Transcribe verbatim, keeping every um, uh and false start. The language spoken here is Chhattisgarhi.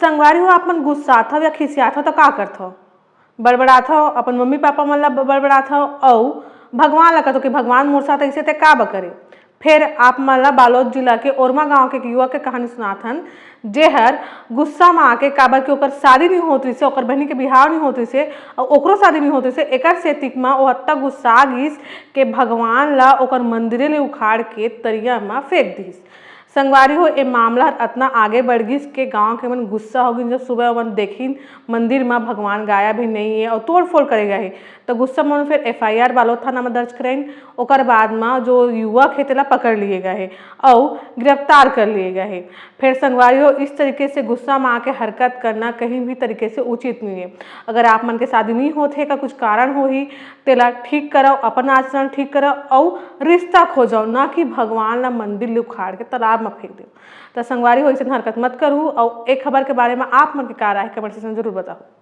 संगवारी हो, आप मन गुस्साथव या खिसियाथव त का करथव? बड़बड़ाथव, अपन मम्मी पापा मन ला बड़बड़ाथव अउ भगवान ला कथव कि भगवान मोर साथ ऐसे ते का बर करे? फेर आप मन ला बालोद जिला के ओरमा गांव के एक युवक के कहानी सुनाथन, जेहर गुस्सा म आके, काबर कि ओकर शादी नहीं होत रिसे, ओकर बहिनी के बिहाव नहीं होत रिसे अउ ओकरो शादी नहीं होत रिसे, एकर सेतिक म ओ अत्ता गुस्सा गिस के भगवान ला ओकर मंदिरे ले उखाड़ के तरिया म फेंक दिस। संगवारी हो, ए मामला हर अतना आगे बढ़ गिस के गांव के मन गुस्सा हो गिन। जब सुबह ओमन देखिन मंदिर म भगवान गायब ही नहीं है और तोड़फोड़ करे गए है, तो गुस्सा मन फिर एफआईआर बालोद थाना में दर्ज कराइन। ओकर बाद म जो युवक है तेला पकड़ लिए गए है और गिरफ्तार कर लिए गए है। फिर संगवारी हो, इस तरीके से गुस्सा में आके हरकत करना कहीं भी तरीके से उचित नहीं है। अगर आप मन के शादी नहीं होत है का कुछ कारण होही, तेला ठीक करव, अपन आचरण ठीक करव अउ रिश्ता खोजव, ना कि भगवान ला मंदिर ले उखाड़ के तालाब म फेंक देव। त संगवारी हो, अइसन हरकत मत करू। अउ ए खबर के बारे म आप मन के का राय हे, कमेंट सेक्शन जरूर बताओ।